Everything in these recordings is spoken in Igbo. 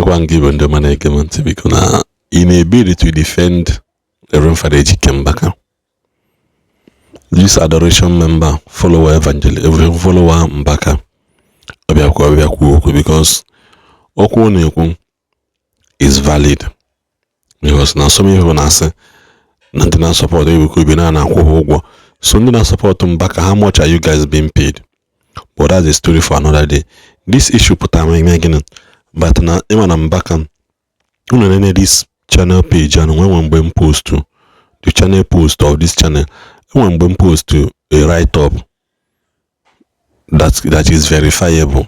Ekenekwa m gị bụ ndị ọma na-ege m ntị. Biko, na in a bid to defend Reverend Father Ejike Mbaka, this adoration member, follower, evangelist, follower Mbaka, ọ bịakwa ọ bịa kwuo okwu, because okwu ọ na-ekwu is valid, because na so many people na-asị na ndị na-support Ebuka Obi na na-akwụ ha ụgwọ. So ndị na-support Mbaka, how much are you guys being paid? But that's a story for another day. This issue pụtara ma ime gịnị, but na ịma na Mbaka unu nene this channel page and nwe mgbe m post the channel post of this channel, enwe mgbe m post a write up that is verifiable,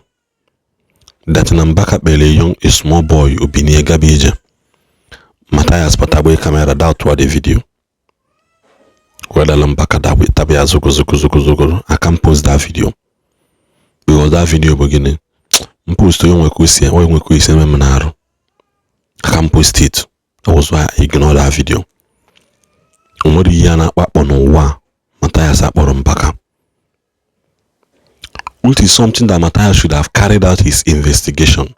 that na Mbaka kpere young, a small boy, obinie gaba ije. Matthias pụtagbe camera that the video wedala Mbaka tabe ya zoko zoko zoko zoko. I can post that video because that video bụ gịnị m post, onye nwekwa isi, onye nwekwa isi eme m na-arụ. I can post it. That was why I ignore that video. O nwere ihe a na-akpọ akpọ n'ụwa Matthias akpọrọ Mbaka, which is something that Matthias should have carried out his investigation.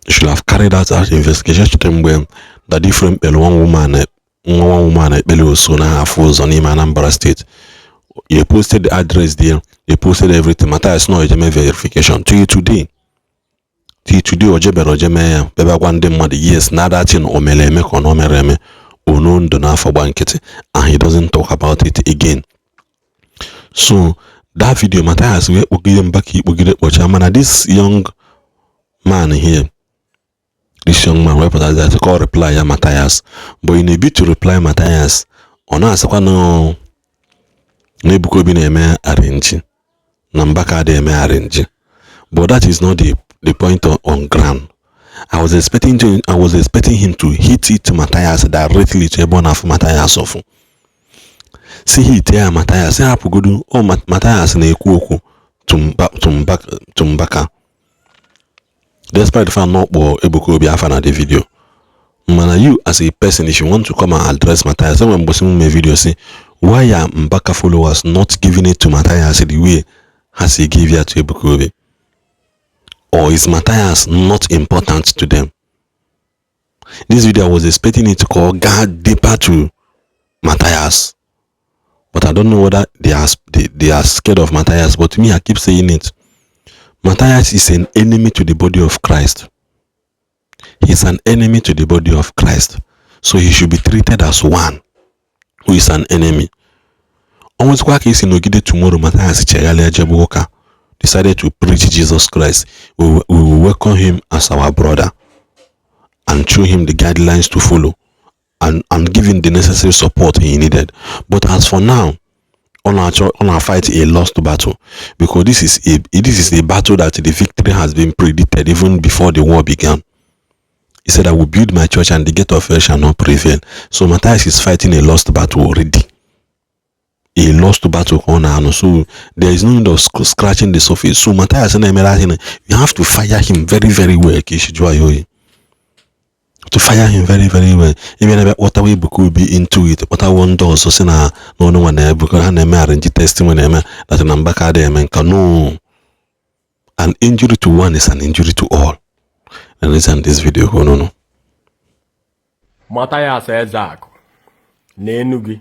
He should have carried out that investigation. Chere mgbe the different kpere one woman, nwa one woman ekpere oso na afụ ụzọ n'ime Anambra State. He posted the address there, he posted everything. Matthias no ejeme verification till today. Till today o jebere ojeme ya bịa gwa ndị mmadụ yes na that thing o mere eme ka ọ na o mere eme ono ndụ n'afọ gba nkịtị, and he doesn't talk about it again. So that video, Matthias wee kpọgide Mbaka ikpogide kpọcha. Mana this young man here, this young man wee pụtara that call reply ya Matthias, but in a bid to reply Matthias, ọ na-asịkwa na Ebuka Obi na-eme arrange, na Mbaka adịghị eme arrange. But that is not the point on ground. I was expecting him to hit it to Matthias directly, to ebe ọ na-afụ Matthias ọfụ, si hit ya Matthias, hapụgodu ọ Matthias na-ekwu okwu to Mbaka, despite the fact na ọ kpọọ Ebuka Obi afa na the video. Mana you as a person, if you want to come and address Matthias, enwere mgbe m mee video si, why are Mbaka followers not giving it to Matthias the way ha si give ya to Ebuka Obi? Or is Matthias not important to them? This video, I was expecting it to call God deeper to Matthias, but I don't know whether they are scared of Matthias. But me, I keep saying it, Matthias is an enemy to the body of Christ. He's an enemy to the body of Christ, so he should be treated as one who is an enemy. O nwezikwa ka esi nọgide, tomorrow Matthias chegharịa, jebe ụka, decided to preach Jesus Christ, we will welcome him as our brother and show him the guidelines to follow and give him the necessary support he needed. But as for now, ọ na-achọ, ọ na-fight a lost battle, because this is a battle that the victory has been predicted even before the war began. He said, "I will build my church and the gate of hell shall not prevail." So Matthias is fighting a lost battle already, a lost battle ka ọ na-anụ. So there is no need of scratching the surface. So Matthias na-emere ahịa, you have to fire him very very well, ka isi jụọ ya oyi, to fire him very very well. Ebe na-abịa kpọtawa Ebuka Obi into it, kpọtawo ndị ọzọ si na n'ọnụ nwa na Ebuka ha na-eme arrange testimony na-eme that na Mbaka adịghị eme nka. No, an injury to one is an injury to all. And listen this video ka unu nụ. Mathias Ezeaku na Enugu,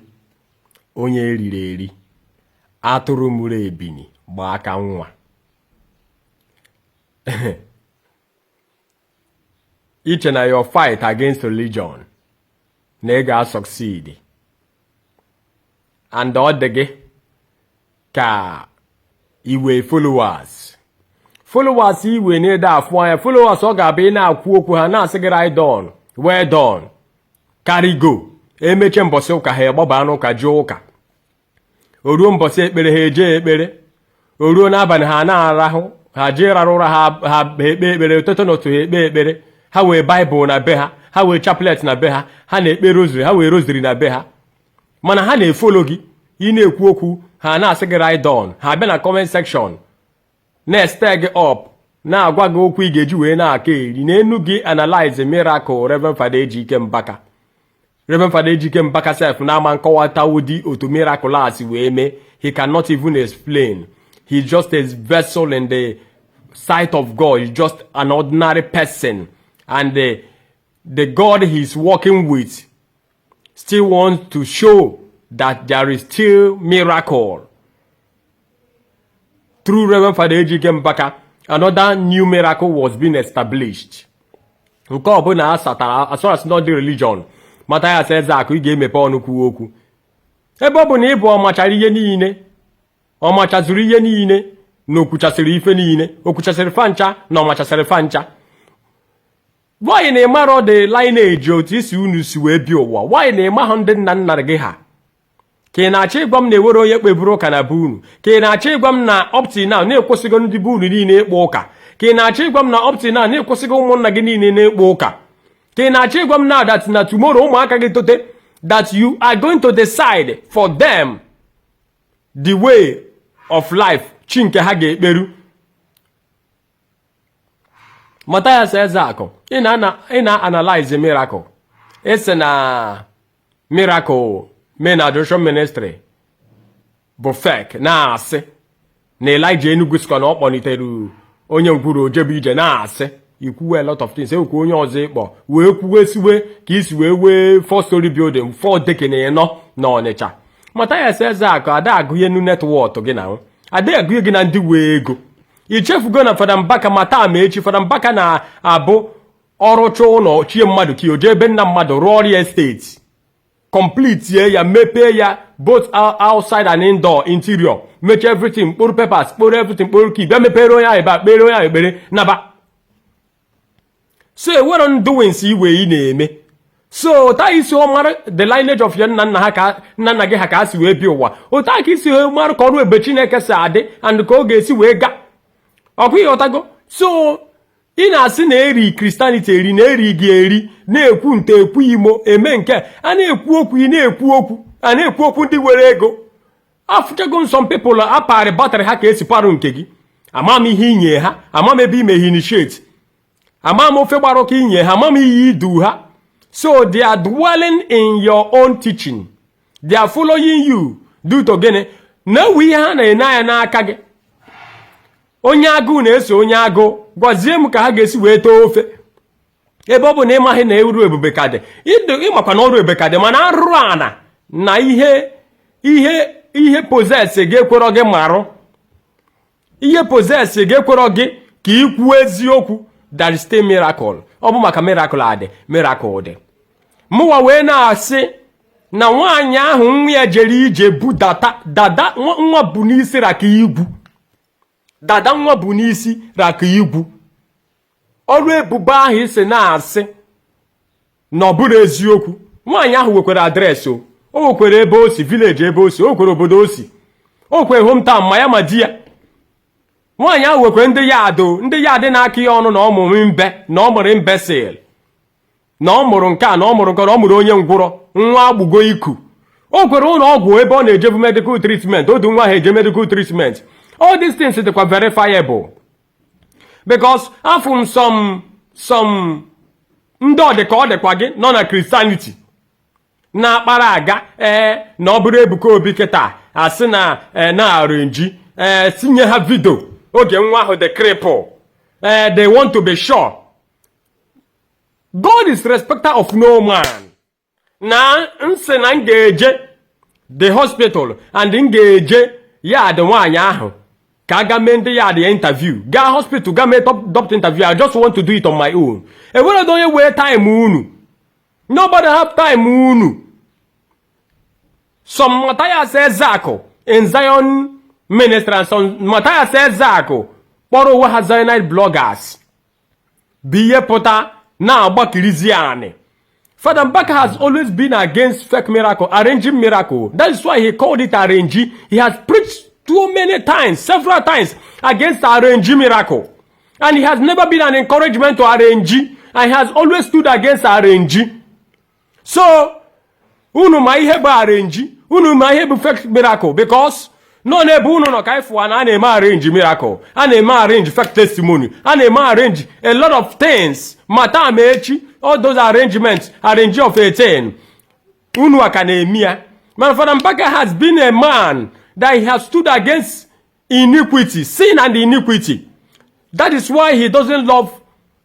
onye eriri eri atụrụ mụrụ ebini gba aka nwa. Iche na your fight against religion na ị ga-succeed, and ọ dị gị ka iwe followers iwe na-ede afụ anya followers. Ọ ga-abụ ị na-akwu okwu, ha na-asị gị, "Right on, well done, carry go." Emeche mbọsị ụka, ha agbaba n'ụka jụọ ụka. O ruo mbọsị ekpere, ha eje ekpere. O ruo n'abalị, ha na-arahụ, ha jee rara ụra, ha ekpe ekpere ụtụtụ n'otu, ha ekpe ekpere. Ha wee Bible na be ha, ha wee chaplet na be ha, ha na-ekpe rosary, ha wee rosary na be ha. Mana ha na-efollow gị. Ị na-ekwu okwu, ha na-asị gị, "Right on." Ha bịa na comment section na-estir gị up, na-agwa gị okwu ị ga-eji wee na-aka eri n'enu gị. Analyze miracle Reverend Fada Ejike Mbaka. Reverend Fada Ejike Mbaka sef na-ama nkọwata ụdị otu miracle a si wee mee. He cannot even explain. He's just a vessel in the sight of God is just an ordinary person, and the God he's working with still wants to show that there is still miracle through Reverend Father Ejike Mbaka. Another new miracle was being established. Nke ọbụla a satara, as far as not the religion, Mathias Ezeaku, ị ga-emepe ọnụ kwuo okwu, ebe ọ bụ na ị bụ ọmachara ihe niile, ọ machazuru ihe niile, na okwuchasịrị ife niile, okwuchasịrị fancha na ọmachasịrị fancha. Why na ịmarọ the lineage, otu isi unu si wee bi ụwa? Why na ịmahụ ndị nna nna gị ha? Ka ị na-achọ ịgwa m na ewere onye kpeburu ụka na be unu? Ka ị na-achọ ịgwa m na up till now na-ekwesịghị ndị be unu niile ịkpọ ụka? Ka ị na-achọ ịgwa m na up till now na-ekwesịghị ụmụnna gị niile na-ekpo ụka? Ka ị na-achọ ịgwa m na that na tomorrow ụmụaka gị tote, that you are going to decide for them the way of life, chi nke ha ga-ekperu? Mathias Ezeaku, ị na-analyze miracle, ị na miracle mee na Adoration Ministry bụ fake, na-asị na Elijah Enugu sikwa na ọ kpọlitere onye ngwuru ojebe ije, na-asị ikwuwe a lot of things. Ekwu onye ọzọ ịkpọ wee kwuwe siwe ka isi wee wee four story building, four deck na ịnọ na Ọnịcha. Mathias Ezeaku, ada agụnyenu net worth gị, na ada agụnye gị na ndị wee ego. Ichefugo na Fada Mbaka, ma taa ma echi, Fada Mbaka na-abụ ọrụcha ụlọ chie mmadụ ka o jee ebe nna mmadụ rụọ ọrụ estate, complete ya, mepee ya, both outside and indoor, interior, mechie everything, kporo papers, kporo everything, kporo key, bịa mepere onye ahụ ebe a, kpere onye ahụ ekpere naba. So ewero doings iwe ị na-eme. So taa isi ọ mara the lineage of your nna nna ha, ka nna nna gị ha ka a si wee bi ụwa, otu a ka isi wee mara ka ọrụ ebe Chineke si adị and ka ọ ga-esi wee ga ọkụ. Ịghọtago? So ị na-asị na eri Christianity eri, na eri gị eri, na-ekwu nte, ekwu imo, eme nke a, na-ekwu okwu, ị na-ekwu okwu a, na-ekwu okwu ndị were ego. Afụchago some people aparị battery ha ka esi parụ nke gị. Ama m ihe inye ha, ama m ebe ime ha initiate, ama m ofe gbara ụka inye ha, ama m ihe idu ha. So they are dwelling in your own teaching, they are following you due to gịnị? Na-ewe ihe ha na-ene anya n'aka gị. Onye agụụ na-eso onye agụụ. Gwazie m ka ha ga-esi wee too ofe, ebe ọ bụ na ịmaghị na eru ebube ka dị. Ịmakwa na ọrụ ebube ka dị, mana arụrụ ana na ihe ihe ihe possess ga-ekwerọ gị marụ ihe possess ga-ekwerọ gị ka ị kwuo eziokwu. There is still miracle. Ọ bụ maka miracle adị, miracle dị. Mụwa wee na-asị na nwaanyị ahụ nwa ya jere ije bu data dada nwa bụ n'isi raka igwu, dada nwa bụ n'isi raka igwu. Ọrụ ebube ahụ isi na-asị na ọ bụrụ eziokwu, nwaanyị ahụ nwekwara address, o nwekwara ebe o si, village ebe o si, o nwekwara obodo o si, o nwekwara hometown, ma ya ma di ya. Nwaanyị ahụ nwekwara ndị ya adụ, ndị ya adị na-aka ya ọnụ na ọ mụrụ mbe, na ọ mụrụ imbecile, na ọ mụrụ nke a, na ọ mụrụ nke a, na ọ mụrụ onye ngwụrọ, nwa agbụgo iku. O kwere ụlọ ọgwụ ebe ọ na-ejebu medical treatment, odu nwa ahụ eje medical treatment. All these things dịkwa verifiable, because afụ m some ndị ọ dị ka ọ dịkwa gị nọ na Christianity na-akpara aga, ee, na ọ bụrụ Ebuka Obi kịta, asị na ee, na-arrange, ee, tinye ha video oge nwa ahụ dị cripple. Ee, they want to be sure. God is respecter of no man. Na nsị na m ga-eje the hospital and m ga-eje yard nwaanyị ahụ ka aga mee ndị yard ya interview, gaa hospital, gaa mee doctor interview. I just want to do it on my own. Enwere onye wee time unu? Nobody have time unu. Some Matthias Ezeaku in Zion Ministry and some Matthias Ezeaku kpọrọ onwe ha Zionite bloggers bụ ihe pụta na-agbakirizi anị. Father Mbaka has always been against fake miracle, arranging miracle. That is why he called it arrange. He has preached too many times, several times, against arrange miracle. And he has never been an encouragement to arrange. And he has always stood against arrange. So, unu ma ihe bụ arrange, unu ma ihe bụ fake miracle, because nọ n'ebe unu nọ ka ịfụwa na a na-eme arrange miracle, a na-eme arrange fake testimony, a na-eme arrange a lot of things. Ma taa ma echi, all those arrangements, arrange of 18, unu aka na-eme ya. Mana Father Mbaka has been a man that he has stood against iniquity, sin and iniquity. That is why he doesn't love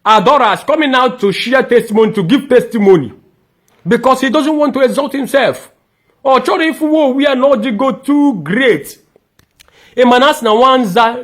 adorers coming out to share testimony, to give testimony, because he doesn't want to exalt himself. Ọ chọrọ ịfụwa owu ya na ọ dịgo too great. Ịma na asị na nwanza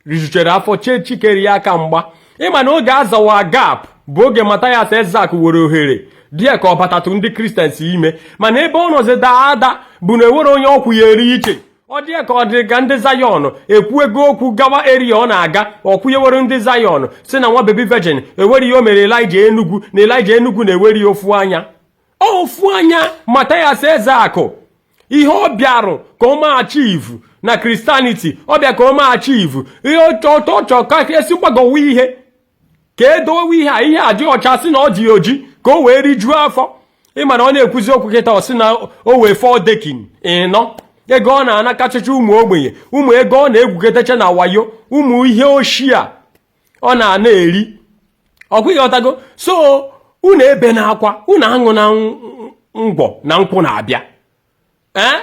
rijuchere afọ chee chikere ya aka mgba. Ịma na oge azawa gap bụ oge Mathias Ezeaku were ohere dị ka ọ batatụ ndị Christians ime. Mana ebe ọ nọzi daa ada bụ na enwere onye ọkwụ ya eri iche. Ọ dị ka ọ dị ka ndị Zion ekwu ego okwu gawa eri ọ na-aga ọkwụnyewere ndị Zion si na nwa baby virgin ewere ihe o mere Elijah Enugwu na Elijah Enugwu na-ewere ya ofu anya, ofu anya. Mathias Ezeaku, ihe ọ bịarụ ka ọ ma achieve na Christianity, ọ bịa ka ọ ma achieve ihe ọ chọọ ka esi gbagowe ihe ka edowe ihe a, ihe a dị ọcha, sị na ọ dị oji ka o wee rijuo afọ. Ịma na ọ na-ekwuzi okwu kịta, ọ sị na o wee fọ dekin ịnọ ego ọ na-anakachacha ụmụ ogbenye, ụmụ ego ọ na-egwuketecha na wayo, ụmụ ihe ochie a ọ na-ana eri ọkwa. Ịghọtago? So unu ebe na akwa, unu aṅụ na ngwọ na nkwụ na-abịa. Ee,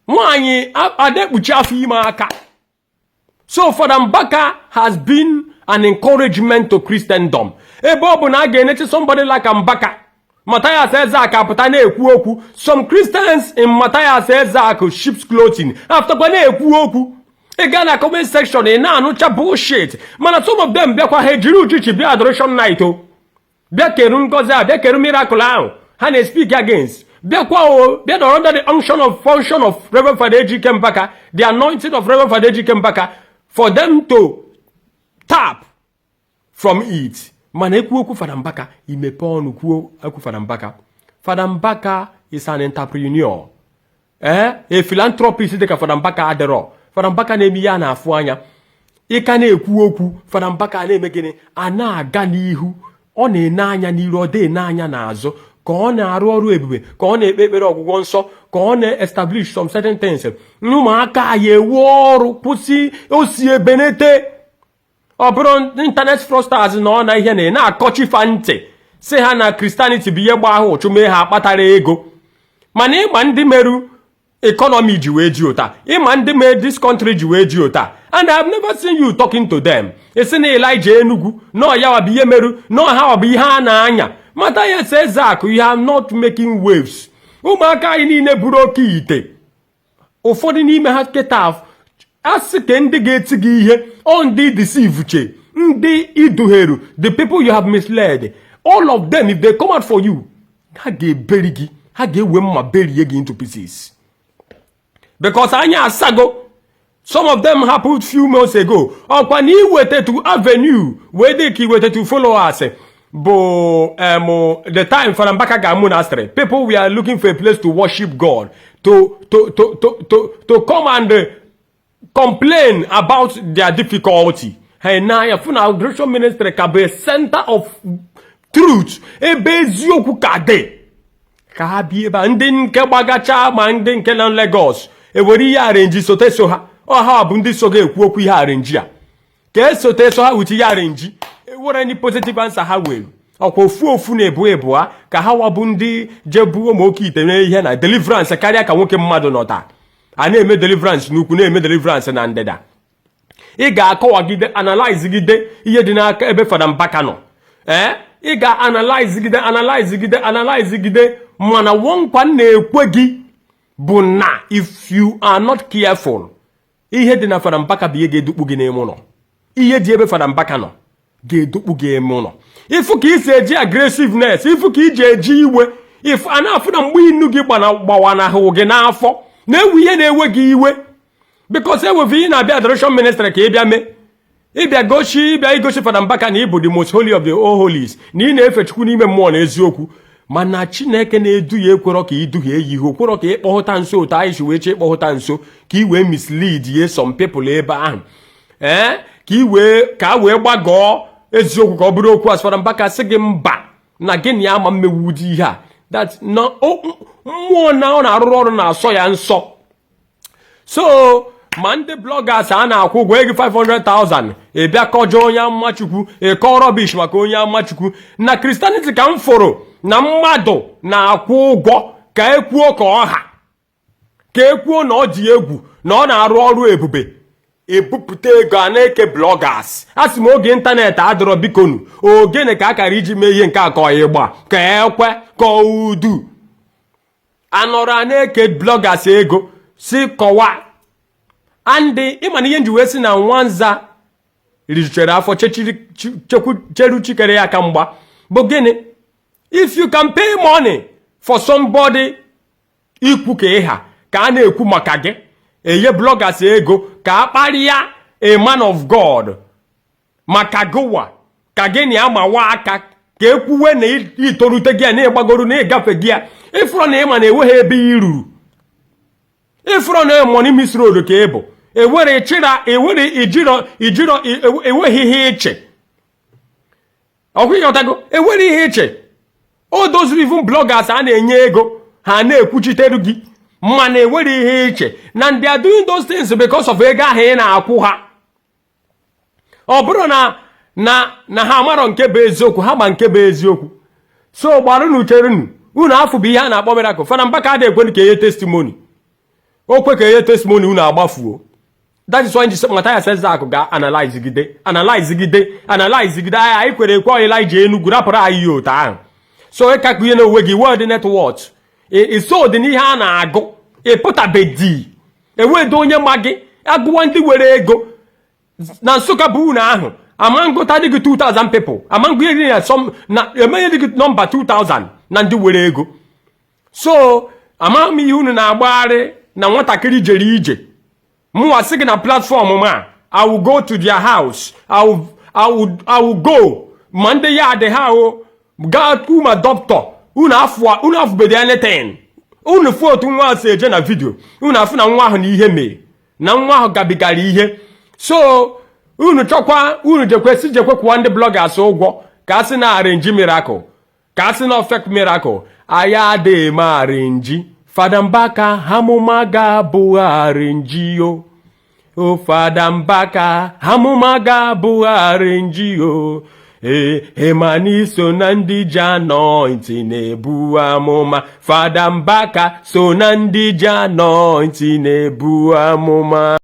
nwaanyị adekpuchi afọ ime aka. So Father Mbaka has been an encouragement to Christendom. Ebe ọ bụ na a ga-enechi somebody like Mbaka, Matthias Ezeaku apụta na-ekwu okwu. Some Christians in Matthias Ezeaku sheep's clothing aftakwa na-ekwu okwu. Ị gaa na comment section, ị na-anụcha bullshit. Mana some of them bịakwa, ha ejiri uchichi bịa adoration night, o bịa keru ngozi a, bịa keru miracle ahụ ha na-speak against, bịakwa o bịa nọrọ under the unction of function of Reverend Father Ejike Mbaka, the anointing of Reverend Father Ejike Mbaka, for them to tap from it. Mana ekwu okwu Fada Mbaka, imepe ọnụ kwuo okwu Fada Mbaka. Fada Mbaka is an entrepreneur, ee, a philanthropist. Dịka Fada Mbaka adịrọ. Fada Mbaka na-eme ihe a na-afụ anya. Ịka na-ekwu okwu Fada Mbaka na-eme gịnị? A na-aga n'ihu, ọ na-ene anya n'iru, ọ dị ene anya n'azụ. Ka ọ na-arụ ọrụ ebube, ka ọ na-ekpe ekpere ọgwụgwọ nsọ, ka ọ na-establish some certain things, ụmụaka ya ewu ọrụ kwụsị osi ebenete. Ọ bụrụ internet fraudsters na ọ na ihe na na-akọchifa ntị si ha na Christianity bụ ihe gba ahụ ụchụ mee ha kpatara ego. Mana ịma ndị meru economy ji wee ji ụta, ịma ndị mee this country ji wee ji ụta, and I have never seen you talking to them. Esi na Elijah Enugu nọ ya bụ ihe meru nọ ha bụ ihe a na-anya. Mathias Ezeaku, you are not making waves. Ụmụaka anyị niile buru oke ite, ụfọdụ n'ime ha kịta asị ka ndị ga-eti gị ihe ọ ndị deceive che ndị iduheru, the people you have misled, all of them, if they come out for you, ha ga-eberi gị, ha ga-ewe mma berie gị into pieces, because anya asago. Some of them happened few months ago. Ọkwa na iwetetu avenue wee dị ka iwetetu followers bụ the time Fada Mbaka ga monastery, people were looking for a place to worship God, to come and complain about their difficulty. Ha na fụ na adoration ministry ka bụ a center of truth, ebe eziokwu ka dị, ka ha bịa ebe a. Ndị nke gbagacha ma ndị nke na Lagos ewere ihe arrange sote so ha. Ọha bụ ndị so ga-ekwu okwu ihe arrange a ka esote so ha with ihe arrange ewere ndị positive answer ha were ọkwa ofu ofu na-ebu ebua ka ha wabụ ndị jebuo ma oke ite mee ihe na deliverance karịa ka nwoke mmadụ nọta a na-eme deliverance n'ukwu, na-eme deliverance na ndịda. Ị ga-akọwagide, analyze gide ihe dị n'aka ebe Fada Mbaka nọ. Ee, ị ga-analyze gide, analyze gide, analyze gide. Mana nkwa m na-ekwe gị bụ na if you are not careful, ihe dị na Fada Mbaka bụ ihe ga-edukpu gị n'ime ụlọ. Ihe dị ebe Fada Mbaka nọ ga-edukpu gị ime ụlọ. Ifu ka isi eji aggressiveness, ifu ka iji eji iwe, ifu a na-afụ na mgbe inu gị gbawanahụ gị n'afọ na-ewu ihe na-ewe gị iwe, because eweve ihe na-abịa adoration ministry ka ị bịa mee, ịbịa gosi, ịbịa igosi Fada Mbaka na ịbụ the most holy of the all holies, na ị na-efe Chukwu n'ime mmụọ na eziokwu. Mana Chineke na-edu ya ekwerọ ka iduhie ya ihe, okwerọ ka ịkpọhụta nso otu anyị si wee chee ịkpọhụta nso, ka ị wee mislead ye some people ebe ahụ, ee, ka ị wee ka a wee gbagọọ eziokwu ka ọ bụrụ okwu. As Fada Mbaka sị gị mba na gịnị ama mmewu dị ihe a, that na mmụọ na ọ na-arụrụ ọrụ na-asọ ya nsọ. So ma ndị bloggers a na-akwụ ụgwọ ego 500,000 ị bịa kọjọọ onye amachukwu, ịkọ rubbish maka onye amachukwu na Christianity, ka m fụrụ na mmadụ na-akwụ ụgwọ ka ekwuo ka ọha ka ekwuo na ọ dị egwu, na ọ na-arụ ọrụ ebube. Ebupụta ego a na-eke bloggers. A sị m, oge internet adọrọ, bikonu, ogene ka a kara iji mee ihe nke a, ka ịgba, ka ekwe, ka udu anọrọ a na-eke bloggers ego si kọwa. Andị ịma na ihe nji wee sị na nwanza rijuchere afọ cheru chikere ya aka mgba bụ gịnị? If you can pay money for somebody ikwu ka ịha ka a na-ekwu maka gị, enye bloggers ego ka a kparịa a man of God maka gụwa, ka gị na amawa aka, ka ekwuwe na itorute gị na ịgbagoro na ịgafe gị ya, ịfụrụ na ịma na enweghị ebe i ruru, ịfụrụ na money misroad ka ị bụ, ewere chịra, ewere ijiro ijiro, enweghị ihe iche ọkwa, ịghọtago? Ewere ihe iche o doziri. Even bloggers a na-enye ego ha na-ekwuchiteru gị, mana ewere ihe iche na they are doing those things because of ego ahụ ị na-akwụ ha. Ọ bụrụ na ha amarọ nke bụ eziokwu, ha ma nke bụ eziokwu. So gbarụnụ cherunu unu afụ bụ ihe a na-akpọ miracle. Fada Mbaka adịghị ekwe ka enye testimony. O kwe ka enye testimony, unu agbafuo. That is why nji Mathias Ezeaku ga analyze gide, analyze gide, analyze gide. Anyị kwere ekwe Elijah Enugwu rapụrụ anyị ya otu ahụ. So ịkakụ ihe na onwe gị world network iso dị n'ihe a na-agụ, ịpụtabedi enwedo onye ma gị agụwa ndị were ego na Nsụka bụ unu ahụ ama ngụta dị gị 2000 people, ama ngụ iri na some na emenye dị gị nọmba 2000 na ndị were ego. So ama m ihe unu na-agbagharị na nwatakịrị jere ije. Mụnwa sị gị na platform ma I will go to their house. I will go ma ndị ya dị ha o gaa kwu ma dọkịta unu afụ, unu afụbeghị anything. Unu fụ otu nwa si eje na video, unu afụ na nwa ahụ na ihe mere na nwa ahụ gabigara ihe. So unu chọkwa, unu jekwe si jekwe kwụọ ndị bloggers ụgwọ ka a sị na arrange miracle, ka a sị na fake miracle. Anyị adịghị eme arrange. Fada Mbaka, amụma ga-abụ arrange o. O Fada Mbaka, amụma ga-abụ arrange o. Ee, ịma so na ndị ji anointing na-ebu amụma. Fada Mbaka so na ndị ji anointing na-ebu amụma.